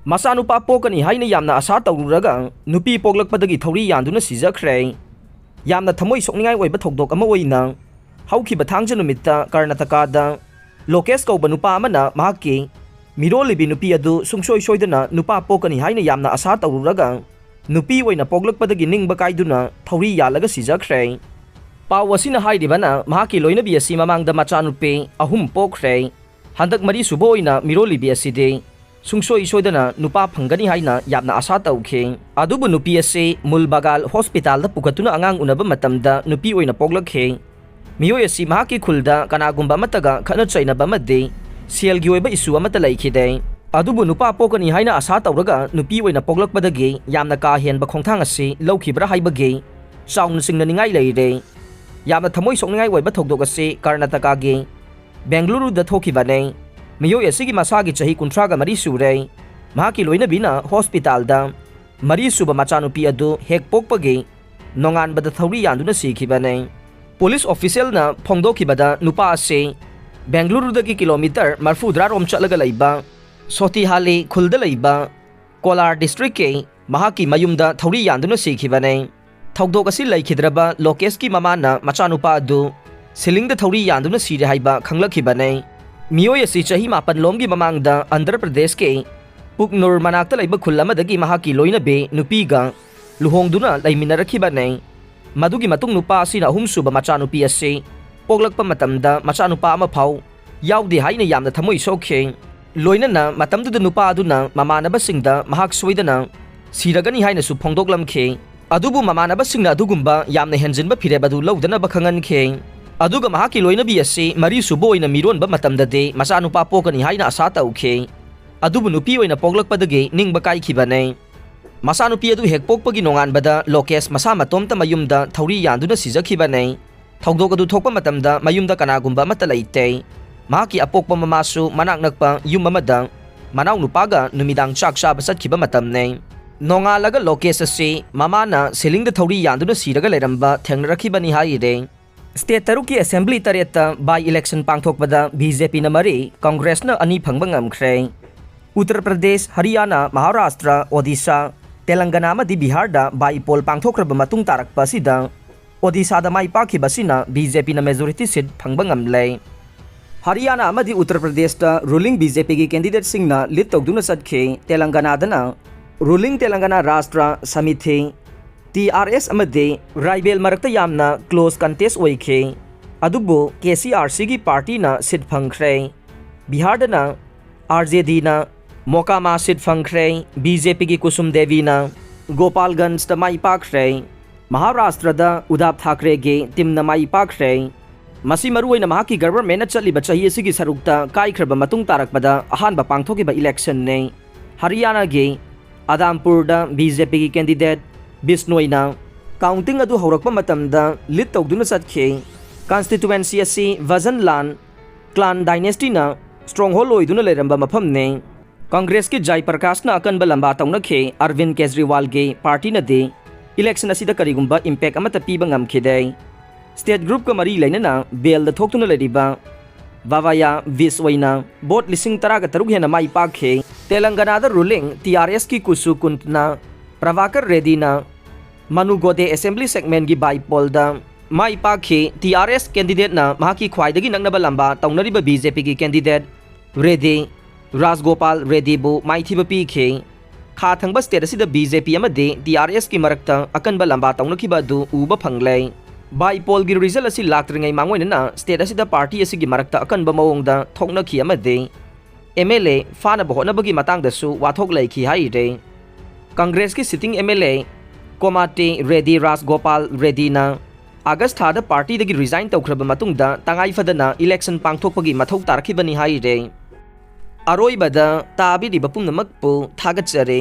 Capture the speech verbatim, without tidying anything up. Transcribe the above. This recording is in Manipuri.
ꯃꯆꯥꯅꯨꯄꯥ ꯄꯣꯛꯀꯅꯤ ꯍꯥꯏꯅ ꯌꯥꯝꯅ ꯑꯁꯥ ꯇꯧꯔꯨꯔꯒ ꯅꯨꯄꯤ ꯄꯣꯛꯂꯛꯄꯗꯒꯤ ꯊꯧꯔꯤ ꯌꯥꯟꯗꯨꯅ ꯁꯤꯖꯈ꯭ꯔꯦ꯫ ꯌꯥꯝꯅ ꯊꯃꯣꯏ ꯁꯣꯛꯅꯤꯡꯉꯥꯏ ꯑꯣꯏꯕ ꯊꯧꯗꯣꯛ ꯑꯃ ꯑꯣꯏꯅ ꯍꯧꯈꯤꯕ ꯊꯥꯡꯖ ꯅꯨꯃꯤꯠꯇ ꯀꯔꯅꯥꯇꯀꯥꯗ ꯂꯣꯀꯦꯁ ꯀꯧꯕ ꯅꯨꯄꯥ ꯑꯃꯅ ꯃꯍꯥꯛꯀꯤ ꯃꯤꯔꯣꯜꯂꯤꯕꯤ ꯅꯨꯄꯤ ꯑꯗꯨ ꯁꯨꯡꯁꯣꯏ ꯁꯣꯏꯗꯅ ꯅꯨꯄꯥ ꯄꯣꯛꯀꯅꯤ ꯍꯥꯏꯅ ꯌꯥꯝꯅ ꯑꯁꯥ ꯇꯧꯔꯨꯔꯒ ꯅꯨꯄꯤ ꯑꯣꯏꯅ ꯄꯣꯛꯂꯛꯄꯗꯒꯤ ꯅꯤꯡꯕ ꯀꯥꯏꯗꯨꯅ ꯊꯧꯔꯤ ꯌꯥꯜꯂꯒ ꯁꯤꯖꯈ꯭ꯔꯦ꯫ ꯄꯥꯎ ꯑꯁꯤꯅ ꯍꯥꯏꯔꯤꯕꯅ ꯃꯍꯥꯛꯀꯤ ꯂꯣꯏꯅꯕꯤ ꯑꯁꯤ ꯃꯃꯥꯡꯗ ꯃꯆꯥꯅꯨꯄꯤ ꯑꯍꯨꯝ ꯄꯣꯛꯈ꯭ꯔꯦ꯫ ꯍꯟꯗꯛ ꯃꯔꯤꯁꯨꯕ ꯑꯣꯏꯅ ꯃꯤꯔꯣꯜꯂꯤꯕꯤ ꯑꯁꯤꯗꯤ ꯁꯨꯡꯁꯣꯏ ꯁꯣꯏꯗꯅ ꯅꯨꯄꯥ ꯐꯪꯒꯅꯤ ꯍꯥꯏꯅ ꯌꯥꯝꯅ ꯑꯁꯥ ꯇꯧꯈꯤ꯫ ꯑꯗꯨꯕꯨ ꯅꯨꯄꯤ ꯑꯁꯤ ꯃꯨꯜꯕꯥꯒꯥꯜ ꯍꯣꯁꯄꯤꯇꯥꯜꯗ ꯄꯨꯈꯠꯇꯨꯅ ꯑꯉꯥꯡ ꯎꯅꯕ ꯃꯇꯝꯗ ꯅꯨꯄꯤ ꯑꯣꯏꯅ ꯄꯣꯛꯂꯛꯈꯤ꯫ ꯃꯤꯑꯣꯏ ꯑꯁꯤ ꯃꯍꯥꯛꯀꯤ ꯈꯨꯜꯗ ꯀꯅꯥꯒꯨꯝꯕ ꯑꯃꯠꯇꯒ ꯈꯠꯅ ꯆꯩꯅꯕ ꯑꯃꯗꯤ ꯁꯦꯜꯒꯤ ꯑꯣꯏꯕ ꯏꯁꯨ ꯑꯃꯠꯇ ꯂꯩꯈꯤꯗꯦ꯫ ꯑꯗꯨꯕꯨ ꯅꯨꯄꯥ ꯄꯣꯛꯀꯅꯤ ꯍꯥꯏꯅ ꯑꯁꯥ ꯇꯧꯔꯒ ꯅꯨꯄꯤ ꯑꯣꯏꯅ ꯄꯣꯛꯂꯛꯄꯗꯒꯤ ꯌꯥꯝꯅ ꯀꯥ ꯍꯦꯟꯕ ꯈꯣꯡꯊꯥꯡ ꯑꯁꯤ ꯂꯧꯈꯤꯕ꯭ꯔꯥ ꯍꯥꯏꯕꯒꯤ ꯆꯥꯎꯅ ꯆꯤꯡꯅꯅꯤꯡꯉꯥꯏ ꯂꯩꯔꯦ꯫ ꯌꯥꯝꯅ ꯊꯃꯣꯏ ꯁꯣꯛꯅꯤꯡꯉꯥꯏ ꯑꯣꯏꯕ ꯊꯧꯗꯣꯛ ꯑꯁꯤ ꯀꯔꯅꯥꯇꯀꯥꯒꯤ ꯕꯦꯡꯒꯂꯨꯔꯨꯗ ꯊꯣꯛꯈꯤꯕꯅꯦ꯫ ꯃꯤꯑꯣꯏ ꯑꯁꯤꯒꯤ ꯃꯁꯥꯒꯤ ꯆꯍꯤ ꯀꯨꯟꯊ꯭ꯔꯥꯒ ꯃꯔꯤ ꯁꯨꯔꯦ꯫ ꯃꯍꯥꯛꯀꯤ ꯂꯣꯏꯅꯕꯤꯅ ꯍꯣꯁꯄꯤꯇꯥꯜꯗ ꯃꯔꯤꯁꯨꯕ ꯃꯆꯥꯅꯨꯄꯤ ꯑꯗꯨ ꯍꯦꯛ ꯄꯣꯛꯄꯒꯤ ꯅꯣꯡꯉꯥꯟꯕꯗ ꯊꯧꯔꯤ ꯌꯥꯟꯗꯨꯅ ꯁꯤꯈꯤꯕꯅꯦ꯫ ꯄꯨꯂꯤꯁ ꯑꯣꯐꯤꯁꯤꯌꯦꯜꯅ ꯐꯣꯡꯗꯣꯛꯈꯤꯕꯗ ꯅꯨꯄꯥ ꯑꯁꯤ ꯕꯦꯡꯒꯂꯨꯔꯨꯗꯒꯤ ꯀꯤꯂꯣꯃꯤꯇꯔ ꯃꯔꯤꯐꯨꯇꯔꯥ ꯔꯣꯝ ꯆꯠꯂꯒ ꯂꯩꯕ ꯁꯣꯇꯤꯍꯥꯂꯤ ꯈꯨꯜꯗ ꯂꯩꯕ ꯀꯣꯂꯥꯔ ꯗꯤꯁꯇ꯭ꯔꯤꯛꯀꯤ ꯃꯍꯥꯛꯀꯤ ꯃꯌꯨꯝꯗ ꯊꯧꯔꯤ ꯌꯥꯟꯗꯨꯅ ꯁꯤꯈꯤꯕꯅꯦ꯫ ꯊꯧꯗꯣꯛ ꯑꯁꯤ ꯂꯩꯈꯤꯗ꯭ꯔꯕ ꯂꯣꯀꯦꯁꯀꯤ ꯃꯃꯥꯅ ꯃꯆꯥꯅꯨꯄꯥ ꯑꯗꯨ ꯁꯤꯂꯤꯡꯗ ꯊꯧꯔꯤ ꯌꯥꯟꯗꯨꯅ ꯁꯤꯔꯦ ꯍꯥꯏꯕ ꯈꯪꯂꯛꯈꯤꯕꯅꯦ꯫ ꯃꯤꯑꯣꯏ ꯑꯁꯤ ꯆꯍꯤ ꯃꯥꯄꯟ ꯂꯣꯝꯒꯤ ꯃꯃꯥꯡꯗ ꯑꯟꯙ꯭ꯔ ꯄ꯭ꯔꯗꯦꯁꯀꯤ ꯄꯨꯛꯅꯨꯔ ꯃꯅꯥꯛꯇ ꯂꯩꯕ ꯈꯨꯜ ꯑꯃꯗꯒꯤ ꯃꯍꯥꯛꯀꯤ ꯂꯣꯏꯅꯕꯤ ꯅꯨꯄꯤꯒ ꯂꯨꯍꯣꯡꯗꯨꯅ ꯂꯩꯃꯤꯟꯅꯔꯛꯈꯤꯕꯅꯦ꯫ ꯃꯗꯨꯒꯤ ꯃꯇꯨꯡ ꯅꯨꯄꯥ ꯑꯁꯤꯅ ꯑꯍꯨꯝꯁꯨꯕ ꯃꯆꯥꯅꯨꯄꯤ ꯑꯁꯤ ꯄꯣꯛꯂꯛꯄ ꯃꯇꯝꯗ ꯃꯆꯥꯅꯨꯄꯥ ꯑꯃ ꯐꯥꯎ ꯌꯥꯎꯗꯦ ꯍꯥꯏꯅ ꯌꯥꯝꯅ ꯊꯃꯣꯏ ꯁꯣꯛꯈꯤ꯫ ꯂꯣꯏꯅꯅ ꯃꯇꯝꯗꯨꯗ ꯅꯨꯄꯥ ꯑꯗꯨꯅ ꯃꯃꯥꯟꯅꯕꯁꯤꯡꯗ ꯃꯍꯥꯛ ꯁꯣꯏꯗꯅ ꯁꯤꯔꯒꯅꯤ ꯍꯥꯏꯅꯁꯨ ꯐꯣꯡꯗꯣꯛꯂꯝꯈꯤ꯫ ꯑꯗꯨꯕꯨ ꯃꯃꯥꯟꯅꯕꯁꯤꯡꯅ ꯑꯗꯨꯒꯨꯝꯕ ꯌꯥꯝꯅ ꯍꯦꯟꯖꯤꯟꯕ ꯐꯤꯔꯦꯞ ꯑꯗꯨ ꯂꯧꯗꯅꯕ ꯈꯪꯍꯟꯈꯤ꯫ ꯑꯗꯨꯒ ꯃꯍꯥꯛꯀꯤ ꯂꯣꯏꯅꯕꯤ ꯑꯁꯤ ꯃꯔꯤꯁꯨꯕ ꯑꯣꯏꯅ ꯃꯤꯔꯣꯟꯕ ꯃꯇꯝꯗꯗꯤ ꯃꯆꯥꯅꯨꯄꯥ ꯄꯣꯛꯀꯅꯤ ꯍꯥꯏꯅ ꯑꯁꯥ ꯇꯧꯈꯤ꯫ ꯑꯗꯨꯕꯨ ꯅꯨꯄꯤ ꯑꯣꯏꯅ ꯄꯣꯛꯂꯛꯄꯗꯒꯤ ꯅꯤꯡꯕ ꯀꯥꯏꯈꯤꯕꯅꯦ꯫ ꯃꯆꯥꯅꯨꯄꯤ ꯑꯗꯨ ꯍꯦꯛ ꯄꯣꯛꯄꯒꯤ ꯅꯣꯡꯉꯥꯟꯕꯗ ꯂꯣꯀꯦꯁ ꯃꯁꯥ ꯃꯇꯣꯝꯇ ꯃꯌꯨꯝꯗ ꯊꯧꯔꯤ ꯌꯥꯟꯗꯨꯅ ꯁꯤꯖꯈꯤꯕꯅꯦ꯫ ꯊꯧꯗꯣꯛ ꯑꯗꯨ ꯊꯣꯛꯄ ꯃꯇꯝꯗ ꯃꯌꯨꯝꯗ ꯀꯅꯥꯒꯨꯝꯕ ꯑꯃꯠꯇ ꯂꯩꯇꯦ꯫ ꯃꯍꯥꯛꯀꯤ ꯑꯄꯣꯛꯄ ꯃꯃꯥꯁꯨ ꯃꯅꯥꯛ ꯅꯛꯄ ꯌꯨꯝ ꯑꯃꯗ ꯃꯅꯥꯎꯅꯨꯄꯥꯒ ꯅꯨꯃꯤꯗꯥꯡ ꯆꯥꯛ ꯆꯥꯕ ꯆꯠꯈꯤꯕ ꯃꯇꯝꯅꯦ꯫ ꯅꯣꯡꯉꯥꯜꯂꯒ ꯂꯣꯀꯦꯁ ꯑꯁꯤ ꯃꯃꯥꯅ ꯁꯤꯂꯤꯡꯗ ꯊꯧꯔꯤ ꯌꯥꯟꯗꯨꯅ ꯁꯤꯔꯒ ꯂꯩꯔꯝꯕ ꯊꯦꯡꯅꯔꯛꯈꯤꯕꯅꯤ ꯍꯥꯏꯔꯦ꯫ ꯁ꯭ꯇꯦꯠ ꯇꯔꯨꯛꯀꯤ ꯑꯦꯁꯦꯝꯕ꯭ꯂꯤ ꯇꯔꯦꯠꯇ ꯕꯥꯏ ꯏꯂꯦꯛꯁꯟ ꯄꯥꯡꯊꯣꯛꯄꯗ ꯕꯤ ꯖꯦ ꯄꯤꯅ ꯃꯔꯤ, ꯀꯪꯒ꯭ꯔꯦꯁꯅ ꯑꯅꯤ ꯐꯪꯕ ꯉꯝꯈ꯭ꯔꯦ꯫ ꯎꯠꯇꯔ ꯄ꯭ꯔꯗꯦꯁ, ꯍꯔꯤꯌꯥꯅꯥ, ꯃꯍꯥꯔꯥꯁꯇ꯭ꯔ, ꯑꯣꯗꯤꯁꯥ, ꯇꯦꯂꯪꯒꯅꯥ ꯑꯃꯗꯤ ꯕꯤꯍꯥꯔꯗ by poll ꯄꯥꯡꯊꯣꯛꯈ꯭ꯔꯕ ꯃꯇꯨꯡ ꯇꯥꯔꯛꯄ ꯑꯁꯤꯗ ꯑꯣꯗꯤꯁꯥꯗ ꯃꯥꯏ ꯄꯥꯛꯈꯤꯕ ꯑꯁꯤꯅ ꯕꯤ ꯖꯦ ꯄꯤꯅ majority seat ꯐꯪꯕ ꯉꯝꯂꯦ꯫ ꯍꯔꯤꯌꯥꯅꯥ ꯑꯃꯗꯤ ꯎꯠꯇꯔ ꯄ꯭ꯔꯗꯦꯁꯇ ruling ꯕꯤ ꯖꯦ ꯄꯤꯒꯤ candidateꯁꯤꯡꯅ lead ꯇꯧꯗꯨꯅ ꯆꯠꯈꯤ꯫ ꯇꯦꯂꯪꯒꯅꯥꯗꯅ ruling ꯇꯦꯂꯪꯒꯅꯥ ꯔꯥꯁꯇ꯭ꯔ ꯁꯃꯤꯊꯤ, ꯇꯤ ꯑꯥꯔ ꯑꯦꯁ ꯑꯃꯗꯤ ꯔꯥꯏꯕꯦꯜ ꯃꯔꯛꯇ ꯌꯥꯝꯅ close contest ꯑꯣꯏꯈꯤ꯫ ꯑꯗꯨꯕꯨ ꯀꯦ ꯁꯤ ꯑꯥꯔ ꯁꯤꯒꯤ partyꯅ seat ꯐꯪꯈ꯭ꯔꯦ꯫ ꯕꯤꯍꯥꯔꯗꯅ ꯑꯥꯔ ꯖꯦ ꯗꯤꯅ ꯃꯣꯀꯥꯃꯥ seat ꯐꯪꯈ꯭ꯔꯦ꯫ ꯕꯤ ꯖꯦ ꯄꯤꯒꯤ ꯀꯨꯁꯨꯝ ꯗꯦꯕꯤꯅ ꯒꯣꯄꯥꯜꯒꯟꯖꯇ ꯃꯥꯏ ꯄꯥꯛꯈ꯭ꯔꯦ꯫ ꯃꯍꯥꯔꯥꯁꯇ꯭ꯔꯗ ꯎꯗꯥꯞ ꯊꯥꯀ꯭ꯔꯦꯒꯤ teamꯅ ꯃꯥꯏ ꯄꯥꯛꯈ꯭ꯔꯦ꯫ ꯃꯁꯤ ꯃꯔꯨꯑꯣꯏꯅ ꯃꯍꯥꯛꯀꯤ governmentꯅ ꯆꯠꯂꯤꯕ ꯆꯍꯤ ꯑꯁꯤꯒꯤ ꯁꯔꯨꯛꯇ ꯀꯥꯏꯈ꯭ꯔꯕ ꯃꯇꯨꯡ ꯇꯥꯔꯛꯄꯗ ꯑꯍꯥꯟꯕ ꯄꯥꯡꯊꯣꯛꯈꯤꯕ electionꯅꯤ꯫ ꯍꯔꯤꯌꯥꯅꯥꯒꯤ ꯑꯗꯥꯝꯄꯨꯔꯗ ꯕꯤ ꯖꯦ ꯄꯤꯒꯤ candidate ꯕꯤꯁꯅꯣꯏꯅ counting ꯑꯗꯨ ꯍꯧꯔꯛꯄ ꯃꯇꯝꯗ lead ꯇꯧꯗꯨꯅ ꯆꯠꯈꯤ꯫ Constituency ꯑꯁꯤ ꯚꯖꯟ ꯂꯥꯟ clan dynastyꯅ stronghold ꯑꯣꯏꯗꯨꯅ ꯂꯩꯔꯝꯕ ꯃꯐꯝꯅꯤ꯫ ꯀꯪꯒ꯭ꯔꯦꯁꯀꯤ ꯖꯥꯏ ꯄ꯭ꯔꯀꯥꯁꯅ ꯑꯀꯟꯕ ꯂꯝꯕꯥ ꯇꯧꯅꯈꯤ꯫ ꯑꯔꯕꯤꯟ ꯀꯦꯖ꯭ꯔꯤꯋꯥꯜꯒꯤ partyꯅꯗꯤ election ꯑꯁꯤꯗ ꯀꯔꯤꯒꯨꯝꯕ impact ꯑꯃꯠꯇ ꯄꯤꯕ ꯉꯝꯈꯤꯗꯦ꯫ State groupꯀ ꯃꯔꯤ ꯂꯩꯅꯅ bailꯗ ꯊꯣꯛꯇꯨꯅ ꯂꯩꯔꯤꯕ ꯕꯥꯕꯥꯌꯥ ꯕꯤꯁ ꯑꯣꯏꯅ vote ꯂꯤꯁꯤꯡ ꯇꯔꯥꯒ ꯇꯔꯨꯛ ꯍꯦꯟꯅ ꯃꯥꯏ ꯄꯥꯛꯈꯤ꯫ ꯇꯦꯂꯪꯒꯅꯥꯗ ruling ꯇꯤ ꯑꯥꯔ ꯑꯦꯁꯀꯤ ꯀꯨꯁꯨ ꯀꯨꯟꯇꯅ ꯄ꯭ꯔꯚꯥꯀꯔ ꯔꯦꯗꯤꯅ ꯃꯅꯨꯒꯣꯗꯦ assembly segmentꯀꯤ by pollꯗ ꯃꯥꯏ ꯄꯥꯛꯈꯤ꯫ ꯇꯤ ꯑꯥꯔ ꯑꯦꯁ candidateꯅ ꯃꯍꯥꯛꯀꯤ ꯈ꯭ꯋꯥꯏꯗꯒꯤ ꯅꯛꯅꯕ ꯂꯝꯕꯥ ꯇꯧꯅꯔꯤꯕ ꯕꯤ ꯖꯦ ꯄꯤꯒꯤ candidate ꯔꯦꯗꯤ ꯔꯥꯖꯒꯣꯄꯥꯜ ꯔꯦꯗꯤꯕꯨ ꯃꯥꯏꯊꯤꯕ ꯄꯤꯈꯤ꯫ ꯈꯥ ꯊꯪꯕ state ꯑꯁꯤꯗ ꯕꯤ ꯖꯦ ꯄꯤ ꯑꯃꯗꯤ ꯇꯤ ꯑꯥꯔ ꯑꯦꯁꯀꯤ ꯃꯔꯛꯇ ꯑꯀꯟꯕ ꯂꯝꯕꯥ ꯇꯧꯅꯈꯤꯕ ꯑꯗꯨ ꯎꯕ ꯐꯪꯂꯦ꯫ By pollꯒꯤ result ꯑꯁꯤ ꯂꯥꯛꯇ꯭ꯔꯤꯉꯩ ꯃꯥꯡꯑꯣꯏꯅꯅ state ꯑꯁꯤꯗ party ꯑꯁꯤꯒꯤ ꯃꯔꯛꯇ ꯑꯀꯟꯕ ꯃꯑꯣꯡꯗ ꯊꯣꯛꯅꯈꯤ ꯑꯃꯗꯤ ꯑꯦꯝ ꯑꯦꯜ ꯑꯦ ꯐꯥꯅꯕ ꯍꯣꯠꯅꯕꯒꯤ ꯃꯇꯥꯡꯗꯁꯨ ꯋꯥꯊꯣꯛ ꯂꯩꯈꯤ ꯍꯥꯏꯔꯦ꯫ ꯀꯪꯒ꯭ꯔꯦꯁꯀꯤ sitting M L A Komati Reddy Rajgopal ꯔꯦꯗꯤꯅ ꯑꯥꯒꯁ ꯊꯥꯗ partyꯗꯒꯤ resign ꯇꯧꯈ꯭ꯔꯕ ꯃꯇꯨꯡꯗ ꯇꯉꯥꯏ ꯐꯗꯅ election ꯄꯥꯡꯊꯣꯛꯄꯒꯤ ꯃꯊꯧ ꯇꯥꯔꯛꯈꯤꯕꯅꯤ ꯍꯥꯏꯔꯦ꯫ ꯑꯔꯣꯏꯕꯗ ꯇꯥꯕꯤꯔꯤꯕ ꯄꯨꯝꯅꯃꯛꯄꯨ ꯊꯥꯒꯠꯆꯔꯤ꯫